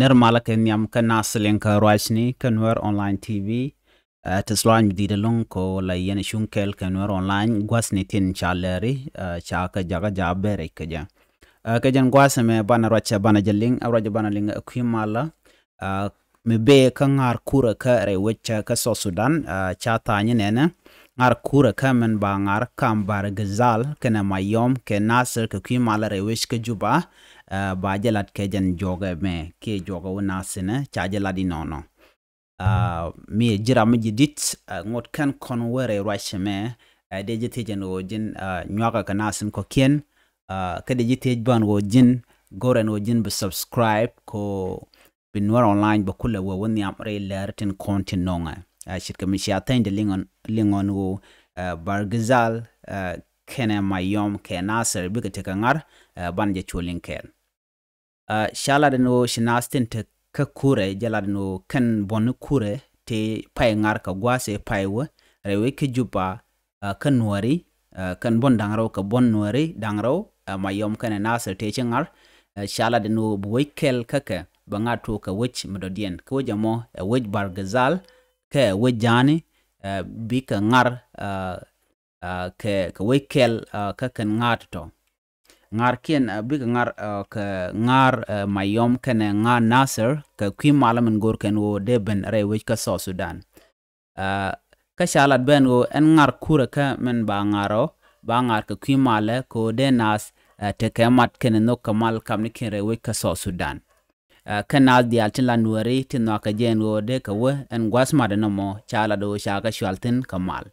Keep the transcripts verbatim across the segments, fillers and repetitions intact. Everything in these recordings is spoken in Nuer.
Ri malä kɛ nhiam kä nath liŋ kä ruacni kä Nuer Online T V. Ɛ, ti sluany mi di̱i̱t ɛlɔ̱ŋ kɛ ɣöö la yɛn cuŋ kɛɛl kɛ Nuer Online gua̱thni tin ca lɛri, ɛ, ca kɛ jakä jakä bɛrɛ kɛ jɛ. Ɛ, kɛ jɛn gua̱th ɛmɛ banɛ ruac banɛ jɛ liŋ, ɛ, ruac banɛ liŋ, ɛ, kui̱ malä, ɛ, mi bee kä ŋa̱r kurɛ kä rɛy wec kä South Sudan, ɛ, ca tha̱a̱ny nɛnɛ. Ŋa̱r kurɛ kä min ba ŋa̱r kam Bahr el Ghazal kɛnɛ Mayom kɛ Nasir kɛ kui̱ malä rɛy wec kä Juba, ɛ, ba jɛ lat kɛ jɛn juɔkɛ mɛ kiɛ juɔkɛ wä nath inɛ ca jɛ lat inɔnɔ. Ɛ, mi ji̱ ram mi ji̱ di̱t, ɛ, ŋot kɛn kɔn wä rɛy ruac ɛmɛ, ɛ, dee ji̱ thiec ɛn ɣöö ji̱n, ɛ, nyuakä kɛ nath in kɔ̱kiɛn, ɛ, kä dee ji̱ thiec bä ɛn ɣöö ji̱n go̱rɛ ɛn ɣöö ji̱n bi subscribe kɛ ɣöö bi Nuer Online bɛ kulɛ wä wä nhiam rɛy lɛr tin kɔn tin nɔŋɛ. Ɛ, ce̱tkɛ mi cia thɛny dee liŋ ɔn, liŋ ɔn ɣöö, ɛ, Bahr el Ghazal, ɛ, kɛnɛ Mayom kɛ Nasir bikɛ tekɛ ŋa̱r, ɛ, banɛ jɛ cu liŋ kɛɛl. Ɛ, ca lat ɛn ɣöö ci nath tin te kä kurɛ, jɛ lat ɛn ɣöö kɛn buɔ̱n kurɛ ti pay ŋa̱r kɛ gua̱a̱th ɛ pay wä rɛy wec kä Juba, ɛ, kä Nuääri, ɛ, kɛn buɔ̱n da̱ŋ rɛw kɛ buɔ̱n Nuääri da̱ŋ rɛw, ɛ, Mayom kɛnɛ Nasir tëë ci ŋa̱r, ɛ, ca lat ɛn ɣöö bi wec kɛl kä kɛ bɛ ŋa̱r tuɔɔk kɛ wec mi dɔ̱diɛn. Kä wec ɛmɔ ɛ wec Bahr el Ghazal, kɛ wec Ja̱a̱ni, ɛ, bikɛ ŋa̱r, ɛ, ɛ, kɛ, kɛ wec kɛl, ɛ, kä kɛn ŋa̱r tɔ̱tɔ̱. Ŋa̱rkiɛn, ɛ, bikɛ ŋa̱r, ɛ, kɛ ŋa̱r, ɛ, Mayom kɛnɛ ŋa̱r Nasir kɛ kui̱ malä min go̱o̱r kɛn ɣöö dee ben rɛy wec kä South Sudan. Ɛ, kä ca lat ben ɣöö ɛn ŋa̱r kurɛ kä min ba ŋa̱r ɔ, ba ŋa̱r kɛ kui̱ malä kɛ ɣöö dee nath, ɛ, tekɛ mat kɛnɛ nhök kɛ mal kamnikiɛn rɛy wec kä South Sudan. Ɛ, kä nath diaal tin la Nuääri tin nhɔakɛ jɛ ɛn ɣöö dee kɛ wä ɛn gua̱th mat ɛn ɛmɔ ca lat ɣöö ca kɛ cual thi̱n kɛ mal.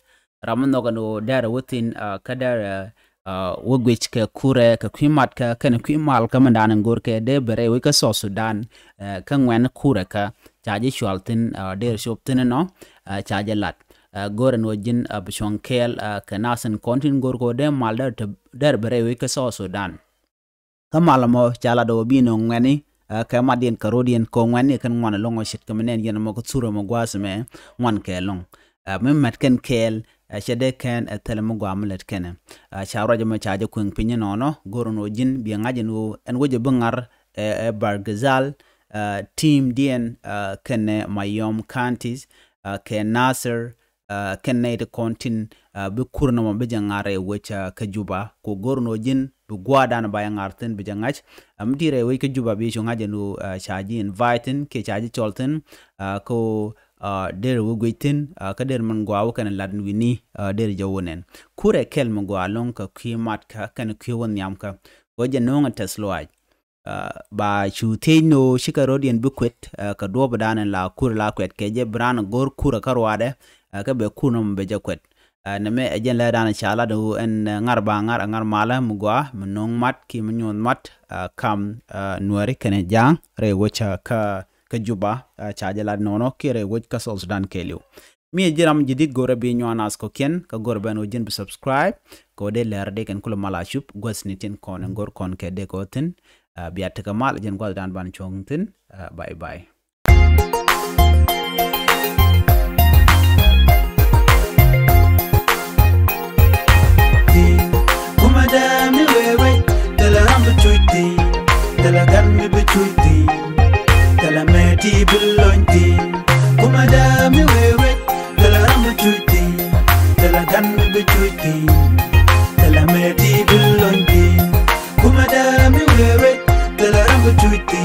Ram mi nhɔk ɛn ɣöö dɛrɛ wä thi̱n, ɛ, kä dɛrɛ, ɛ, wä guic kɛ kurɛ kɛ kui̱ mat kä kɛnɛ kui̱ mal kä mindan in go̱o̱r kɛ dee ben rɛy wec kä South Sudan, ɛ, kä ŋuɛ̈ni kurɛ kä ca ji̱ cual thi̱n, ɛ, dee cop thi̱n ɛnɔ, ɛ, ca jɛ lat. Ɛ, go̱o̱r ɛn ɣöö ji̱n, ɛ, bi cuɔ̱ŋ kɛɛl, ɛ, kɛ nath in kɔn tin go̱o̱r kɛ ɣöö dee mal dɛrɛ te, dɛrɛ ben rɛy wec kä South Sudan. Kä mal ɛmɔ ca lat ɣöö bi nöŋ ŋuɛ̈ni, ɛ, kɛ matdiɛn kɛ ro̱diɛn kɛ ŋuɛ̈ni kɛn ŋuan ɛlɔ̱ŋ ɔ ce̱tkɛ mi nɛn yɛn ɛmɔ kä thurɛ mɔ gua̱a̱th ɛmɛ ŋuan kɛ ɛlɔ̱ŋ. Ɛ, mi mɛt kɛn kɛɛl, ɛ, cɛ dee kɛn ɛ thilɛ mi gɔaa mi lät kɛnɛ. Ɛ, ca ruac ɛmɔ ca jɛ kueŋ piny inɔnɔ, go̱r ɛn ɣöö ji̱n biɛ ŋa̱c ɛn ɣöö ɛn wecɛ bi ŋa̱r, ɛ, ɛ Bahr el Ghazal, ɛ, teamdiɛn, ɛ, kɛnɛ Mayom Counties, ɛ, kɛ Nasir, ɛ, kɛn nɛy ti kɔn tin, ɛ, bi kur nɔmɔ bi jɛ ŋa̱r rɛy wec, ɛ, kä Juba. Ku go̱r ɛn ɣöö ji̱n bi gua̱a̱r dan ba jɛ ŋa̱r thi̱n bi jɛ ŋa̱c. Ɛ, mi ti rɛy wec kä Juba bi cu ŋa̱c ɛn ɣöö, ɛ, ca ji̱ invite thi̱n kiɛ ca ji̱ cɔl thi̱n, ɛ, kä ɣöö, ɛ, der wä guic thi̱n, ɛ, kä der min gɔaa wä kɛn lat wi̱ni, ɛ, der jɛ wä nɛn. Kurɛ kɛl mi gɔaa ɛlɔ̱ŋ kɛ kui̱ mat kä kɛn kui̱ wä nhiam kä. Ɣöö jɛ no̱o̱ŋ ɛ tɛth luaac. Ɛ, ba cu thiec ni ɣöö cikɛ ro̱diɛn bi kuet, ɛ, kɛ duɔ̱ɔ̱p dan in la kur la kuɛt kɛ jɛ bi raan go̱o̱r kurɛ kä ruaadɛ, ɛ, kä bɛ kur nɔmɔ bɛ jɛ kuɛt. Ɛ, nɛmɛ ɛ jɛn lɛ dan ca lat ɣöö ɛn, ɛ, ŋa̱r ba ŋa̱r, ɛ, ŋa̱r malä mi gɔaa mi no̱o̱ŋ mat kiɛ mi nyuɔ̱th mat, ɛ, kam, ɛ, Nuääri kɛnɛ Ja̱a̱ŋ rɛy wec, ɛ, kä, kä Juba, ɛ, ca jɛ lat nɔnɔ kiɛ rɛy wec kä South Sudan kɛɛliw. Mi ɛ ji̱ ram ji̱ di̱t go̱rɛ bi nyuan ath kɔ̱kiɛn kä go̱rɛ ben ɣöö ji̱n bi subscribe kɛ ɣöö dee lɛr dee kɛn kulɛ mal a cup gua̱thni tin kɔn in go̱r kɔn kɛ dee kɛ ɣöö thi̱n. Ɛ, bia tekɛ mal ji̱n gua̱th dan ban cuɔ̱ŋ thi̱n. Ɛ, bye bye. Kumɛ dee mi wee wec, thilɛ ram bi cuc thi̱n, thilɛ gan mi bi cuc thi̱n, thilɛ mɛ ti bi lony thi̱n. Kumɛ dee mi wee wec, thilɛ ram bi cuc thi̱n, thilɛ gan mi bi cuc thi̱n, thilɛ mɛ ti bi lony thi̱n. Kumɛ dee mi wee wec, thilɛ ram bi cuc thi̱n.